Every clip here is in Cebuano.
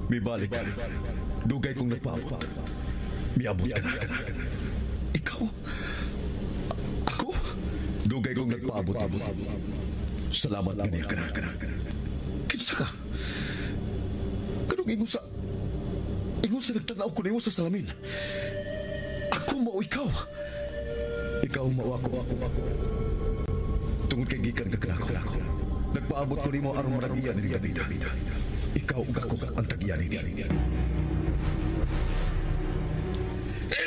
Mibalik. Dugay kong nagpaabot. Miabot ka na. Ikaw? Ako? Dugay kong nagpaabot. Salamat kaniya ka na. Kinsa ka? Kanong ingon sa... Ingon sa nagtanaw ko nimo sa salamin. Ako mao ikaw. Ikaw mao ako. Tungod kay gikan ka kanako. Nagpaabot ko nimo aron manag-iya ni Gabida. Ikaw ug ako ang tag-iya nini.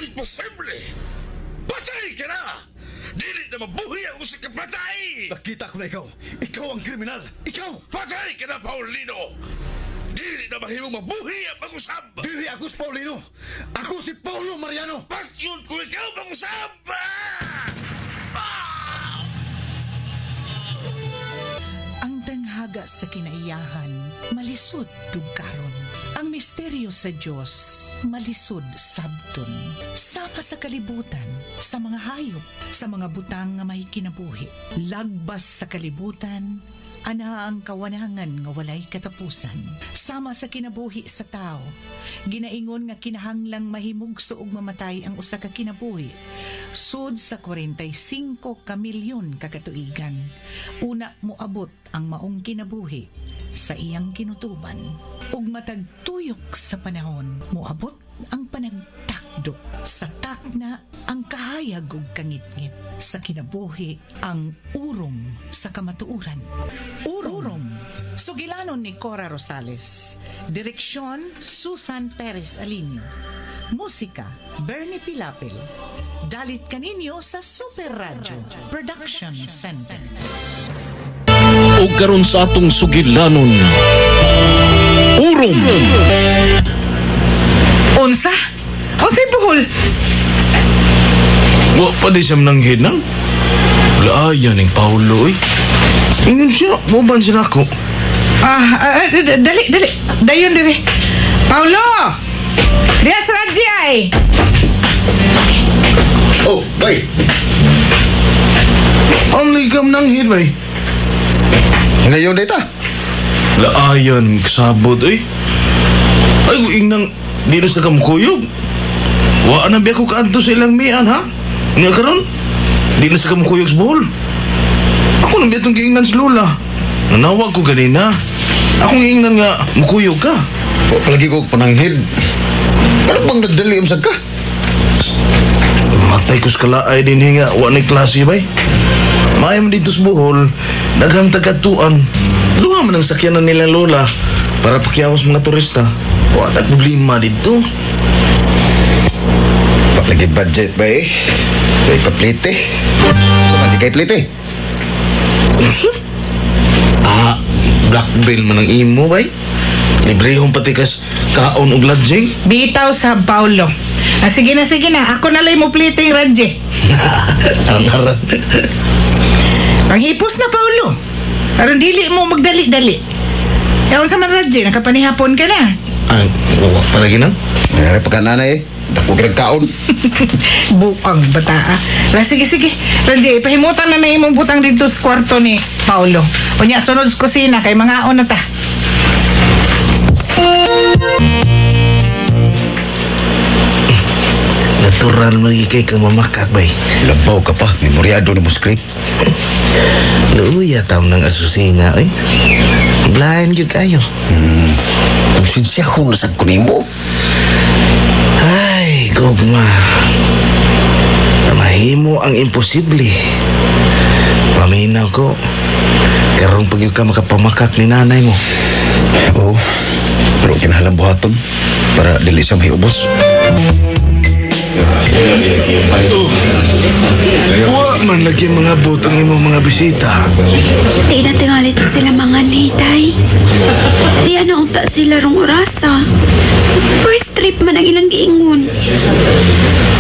Imposible! Patay ka na! Dili na mabuhi ang usa ka patay! Nakita ko na ikaw. Ikaw ang kriminal. Ikaw! Patay ka na, Paulino! Dili na mahimong mabuhi ang pag-usab! Dili ako si Paulino! Ako si Paulo Mariano! Patyon ko ikaw pag-usab! Ah! Ang danghaga sa kinaiyahan, malisod tugkaron. Ang misteryo sa Dios, malisod sabton. Sama sa kalibutan, sa mga hayop, sa mga butang nga may kinabuhi. Lagbas sa kalibutan, ana ang kawanangan nga walay katapusan. Sama sa kinabuhi sa tao, ginaingon nga kinahanglang mahimugso og mamatay ang usa ka kinabuhi. Sud sa 45 ka milyon ka katuigan, una moabot ang maong kinabuhi sa iyang kinutuban. Ug matag tuyok sa panahon, moabot ang panagtakdo. Sa takna ang kahayag ug kangitngit. Sa kinabuhi ang urom sa kamatuoran. Urom. Sugilanon ni Cora Rosales. Direksyon Susan Perez Alinio. Musika Bernie Pilapil. Dalit kaninyo sa Super Radio Production Center. O karon sa atong sugilanon. Urom. Unsa? Unsay buhol? Wa pa di siya mananghid nang. Laaya ning Paulo oy. Ingon siya, mo ban siya nako. Dali, dali. Dayon diri. Paulo! Diya sa radyo ay. Oh, bay. Ang ligam nanghid bay. Ngayon dita. Laayan kasabot oy. Ay ko ingnang dito sa kamukuyog. Wa na biya ko kaadto sa ilang mian ha. Nga karon di na sa kamukuyog sa Bohol. Ako nang biya tong giingnan sa Lola. Nanawag ko ganina. Akong giingnan nga mukuyog ka. Wa palagi ko pananghid. Ano bang nagdali umsag ka? Matay ko sa kalaay din nga wa ni klase bay. Maayo man dito sa Bohol, daghang tagatuan. Duha man ang sakyanan nila Lola para pakiyawas mga turista. Wa na problema dito. Palagi budget ba eh? Kay paplite. Sa man di kay plite. Ah, black belt man ang imo bay. Librehong patikas kaon og lodging. Bitaw sa Paulo. Ah, sige na, sige na. Ako na lang mo pliting, Radje. Ang aran. Panghipos na, Paulo. Aron dili mo magdali-dali. Ewan sa man, Radje, nakapanihapon ka na. Ay, wa palagi na. Nangyari pa ka nanay eh. Dako ka kaon. Buang bata ah. La, sige, sige. Radje, pahimutan na na imong butang dito sa kwarto ni Paulo. Unya, sunod sa kusina kay mga na ta. Natural magigay kang mamakak bay. Labaw ka pa. Memoryado na mo script. Luya taon ng asusina eh. Blind yun kayo. Konsensya ko na sa kunimbo. Ay, gugma. Mahimo ang imposible. Paminaw ko. Karong pag ka makapamakak ni nanay mo. Oo. Pero kinahalang buhaton para dili siya mahiubos. Wa man lagi mga bot ang imong mga bisita. Di na tingali to sila mga nitay. Siya na unta sila rong orasa. First trip man ang ilang giingon.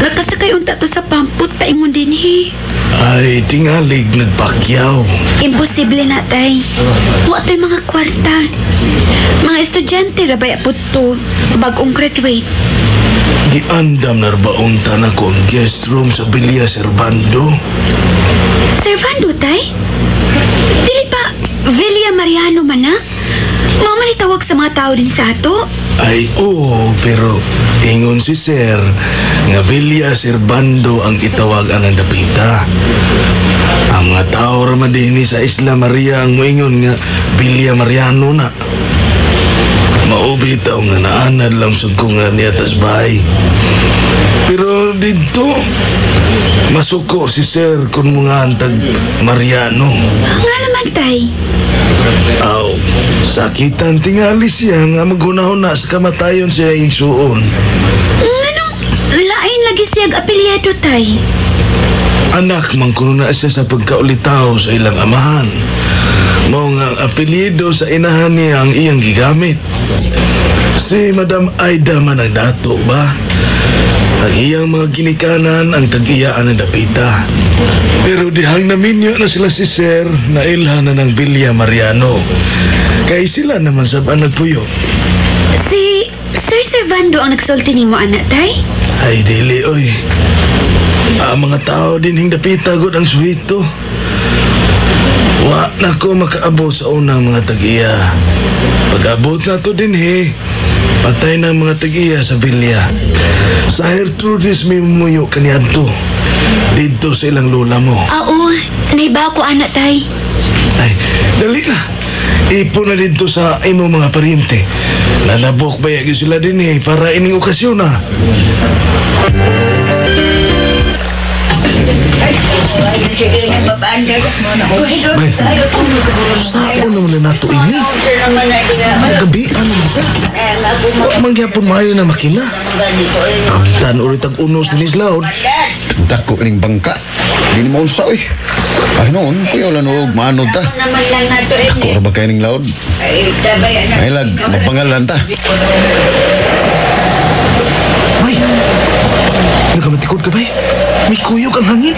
Lakasakay unta to sa pampot paingon din he. Ay, tingalig nagpakyaw. Imposible na tay. Wa to'y mga kwarta. Mga estudyante rabay po to. Bagong graduate. Giandam narbaon ta ko ang guest room sa Villa Servando. Servando tay? Dili pa Villa Mariano man na? Mao man itawag sa mga tao din sa ato. Ay, oo, pero ingon si Sir nga Villa Servando ang itawag ang dapita. Ang mga tao raman dinhi sa Isla Maria ang moingon nga Villa Mariano na. Maubi taw nga naanad lang sud ko nga niya tas bahay. Pero dito, masuko si Sir kung mga antag Mariano. Nga naman, tay. Aw, sakitan tingali siya nga maghunahon na sa kamatayon siya igsuon. Nganong lain lagi siyag apelyido, tay? Anak, mangkuno na siya sa pagkaulitaw sa ilang amahan. Mao nga ang apelyido sa inahan niya ang iyang gigamit. Si Madam Aida man ang dato ba? Ang iyang mga ginikanan ang tag-iyaan ng dapita. Pero dihang naminyo na sila si Sir na ilhan na ng Villa Mariano. Kay sila naman sab ang nagpuyo. Si Sir Servando ang nagsulti nimo, anak, tay? Ay, dili, oy. Ang mga tao din hing dapita gud ang suhito. Wa na ko makaabot sa unang mga tag-iya. Pag-abot na to din he, patay na ang mga tag-iya sa Villa. Sa Gertrudis may muyo kaniadto. Dito sa ilang lola mo. Oo, naiba ko, anak, tay. Ay, dali na. Ipo na dito sa imong mga paryente. Lalabok ba yun sila din eh, para ining okasyon na. Bay, saan naman na nato ini? Gabi, ano ba? Wa man gyapon maayo na makina. Tan ulit ang unos dinis laod. Dako ning bangka. Di ni maunsa oy. Ay noon, kuya wala no maanod ta. Dako ra ba kay ning laod? Ay lag, magpangalan ta. Bay, nagamatikod ka bay? May kuyog ang hangin.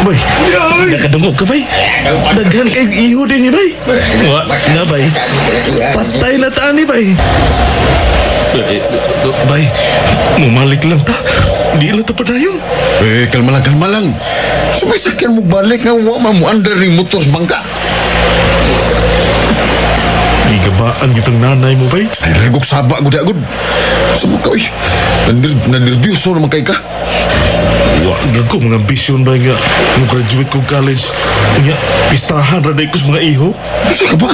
Bay, nakadungog ka bay? Daghan kay iho din ni bay. Wa na bay. Patay na ta ni bay. Bay, mumalik lang ta. Di lang ta padayon. Eh, kalma lang, kalma lang. May sakyan mo balik nga wa man mo under ning motor sa bangka. Gigabaan gitang nanay mo bay. Ay, rigok saba gud agud. Sabog ka oy. Nanerbiyoso naman kay ka. Wa gyud ko mga ambisyon bay nga mo graduate ko college. Nya pistahan ra day ko sa mga iho. Bisa ka ba?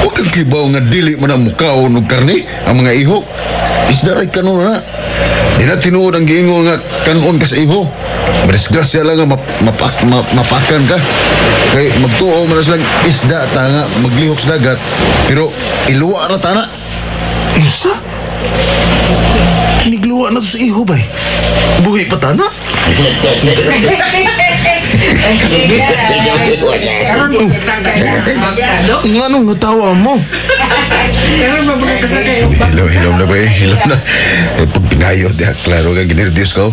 Wa kang kibaw nga dili man ang mukaon og karne ang mga iho. Isda ray kanon na. Di na tinuod ang giingon nga kanon ka sa iho. Madisgrasya lang nga mapakan ka. Kay magtuo man na silang isda ta nga maglihok sa dagat. Pero iluwa ra ta na. Unsa? Nigluwa na to sa iho bay. Buhi pa ta na. Nga nung natawa mo? Hilom, hilom na ba eh? Hilom na. Eh, pag pinayo, di klaro ka, ginerdyos ka.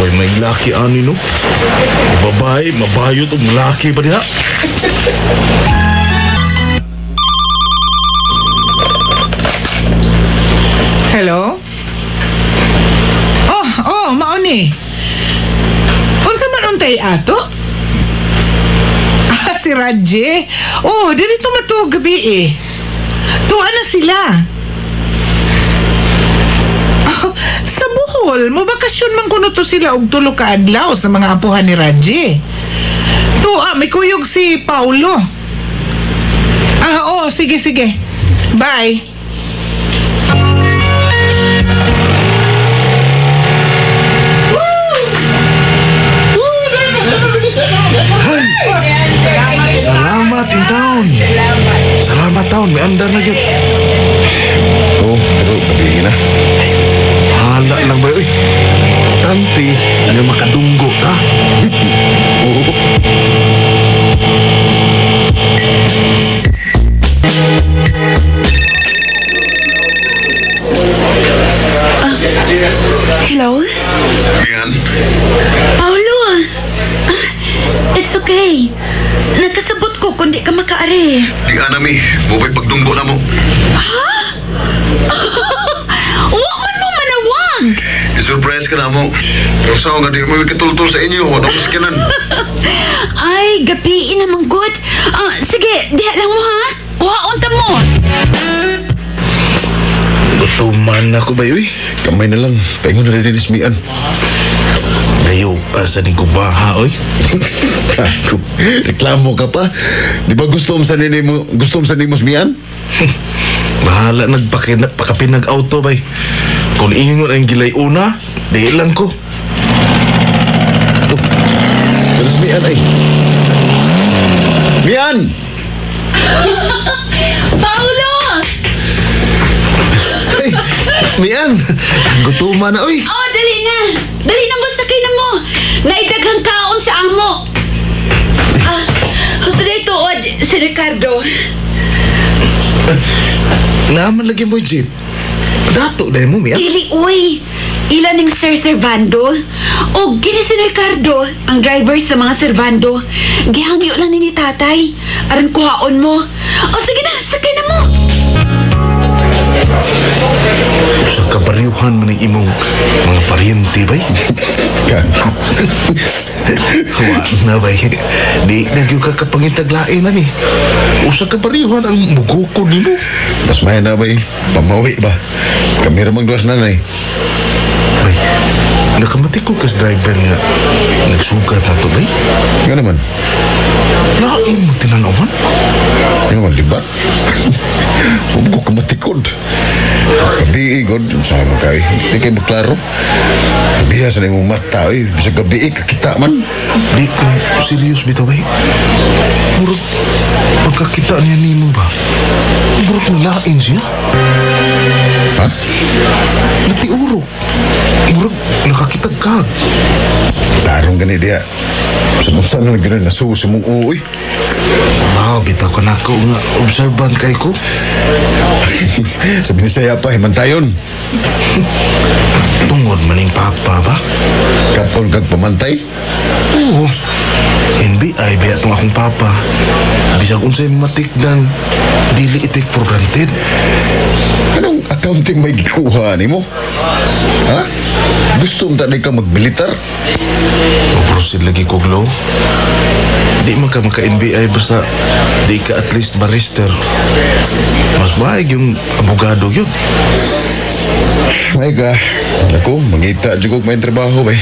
Way may laki ani no? Babae, mabayot og laki pa diha. Hello? Oh, mao ni. Unsa man untay ato? Ah, si Raje. Oh, dili to matuog gabi eh. Tuwa na sila. Oh, sa Bohol, mobakasyon man kuno to sila og tulo ka adlaw sa mga apuhan ni Raje. Tuwa, may kuyog si Paulo. Ah, oh, sige, sige. Bye. Salamat in town. Salamat taon, may andar na gyud. Oh, pero gabi na. Hala lang ba, uy. Importante nga makadunggo ta. Oo. Hello? Yan. Paolo, it's okay. Nagkasabot ko kundi ka makaari. Di anami, mubay pagdunggo na mo. Ha? Wa man mo manawag. asawa nga di mo kitultol sa inyo. Wala ko sakinan. Ay, gapiin naman good. Sige, diha lang mo ha. Kuhaon ta mo. Gutuman ako ba, uy? Kamay na lang. Paingon na rin ismian. Dayo, asa ni ko ba, ha, oy? Reklamo ka pa. Di ba gusto mo sa nimo, gusto mo sa nimo smian? Bahala nagpakapinag-auto, bay. Kung ingon ang gilay una, di lang ko. Oh, pero smian ay. Mian! Paolo! Hey, Mian! Gutuman na, oy! Oh, dali na! Dali na mo, sakay na mo! Naidaghang kaon sa amo! Tuloy tuod, si Ricardo. Naaman lagi mo, jeep. Dato dahil mo, Mian. Dili, uy! Ila ning Sir Servando. O, gini si Ricardo, ang driver sa mga Servando. Gihangyo lang ni tatay. Aron kuhaon mo. O, sige na, sakay na mo! Sa kabaryuhan man ang imong mga paryente, bay. Wa na, bay. Di nagyo ka kapangitaglain na ni. Usa kabaryuhan ang mugukod nimo. Mas may na, bay. Pamawi ba? Kami ramang duwas nanay. Bay, nakamati ko kas driver nga nagsugat na to, bay. Nga naman. Lain mo tinanawan? Nga naman, di ba? Huwag ko kamatikod. Gabi, god. Sama ka, eh. Di kayo maklaro. Biya sa imong mata, eh. Bisa gabi, eh, kakita man. Di ko serious bitaw, bay. Murag, pagkakita niya nimo ba? Murag lain siya. Ha? Natiuro. Murag, nakakitagkag. Tarong gani diya. Sa na ganun, nasusi mong uwi. Mao, bitaw ka na ako nga observant kay ko. Sabi ni saya pa, himantayon. Tungod maning papa ba? Kapol kag pamantay? Oo. NBI ba itong akong papa. Bisag unsay matikdan, dili i-take for granted. Anong accounting may gikuha nimo? Ha? Gusto mo tanay ka magmilitar? Proceed lagi ko, Glo. Di man ka maka-NBI basta di ka at least barrister. Mas baig yung abogado yun. May ka. Ako, mangita jud kog may trabaho bay.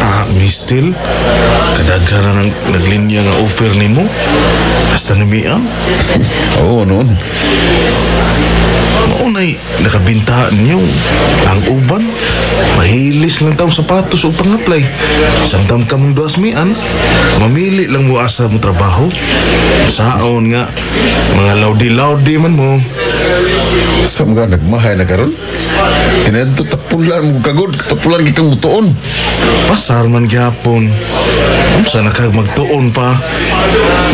Ah, Mistil, kadaghanan ng naglinya nga offer nimo. Hasta namiang. Oo, noon. Maunay, nakabintahan niyo. Ang uban, mahilis lang taong sapatos o pang-apply. Samtang ka mong duas mian, mamili lang mo asa mo trabaho. Saon nga, mga laudi-laudi man mo. Sa mga nagmahay na karon? Kinadto tapulan mo kagod, tapulan gikang mutuon. Pasar man gyapon. Unsa na kag magtuon pa?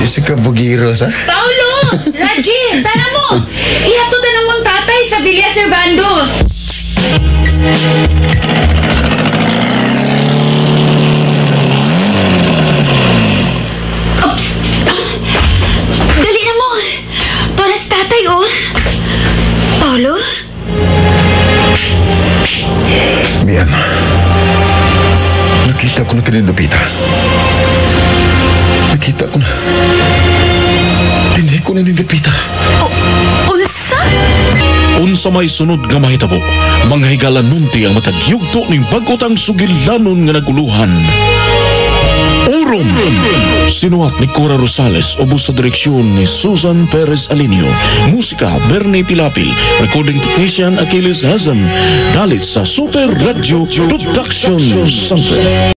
Di si ka bugiro sa? Paolo! Raji! Tara mo! Ihatod na mong tatay sa Villa Servando. Oops! Dali na mo! Para sa tatay, oh! Paolo? Mian, nakita ko na kini Lupita. Nakita ko na. Dinhi ko na ni Lupita. Unsa? Unsa may sunod nga mahitabo, mga higala nunti ang matag yugto ning bag-otang sugilanon nga naguluhan. Urom! Sinuhat ni Cora Rosales, ubos sa direksyon ni Susan Perez Alinio. Musika, Bernie Pilapil. Recording technician, Achilles Hazan. Dalit sa Super Radio Production Center.